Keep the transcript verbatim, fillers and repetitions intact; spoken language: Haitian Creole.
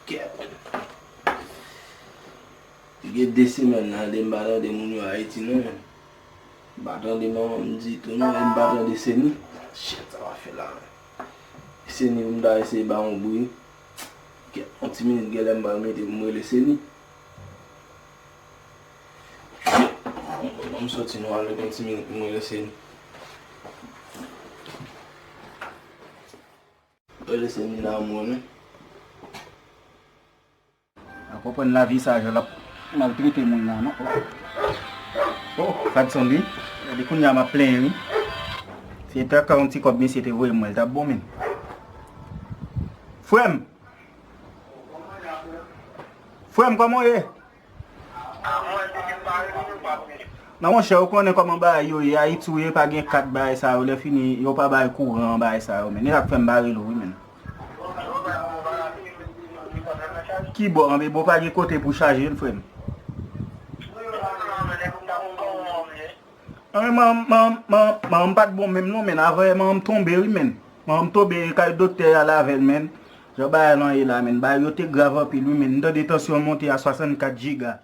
Kèt. Li gen de semèn la, de m pa tande moun yo Ayiti non, menn. M pa tande manman m ditou non, e m pa tande Seni. Shit, sa m ap fè la, menn. Seni pou m ta eseye ba yon bri. Kèt, yon ti minit, genlè m pral mete pou m rele Seni. Shit, ban m soti nou al yon ti minit pou m rele Seni. Rele Seni la mwen menm. A konprann lavi sa jan l ap maltrete moun la non. Oh, Fadson wi. Gade kounye a m ap plenyen wi. Se ta ka yon ti kòb misye te voye mwen, l t ap bon menm. Frè m! Frè m, kòman w ye? Non, monchè, ou konnen kòman bagay yo ye. Ayiti ou ye, pa gen kat bagay sa yo. Lè fini, yo pa bay kouran bagay sa yo, men. E sa k fè m pa rele w wi, men. Ki bò, anben, bon, pa gen kote pou chaje l, frè m. Anben, man, man, man, man, m pa t bon menm non, men. Avè man, m tonbe wi, men. Man, m tonbe kay doktè a l avè l, men. Jan bagay lan ye la, men. Bagay yo te grav anpil wi, men. M tande tansyon monte a swasannkat jiga.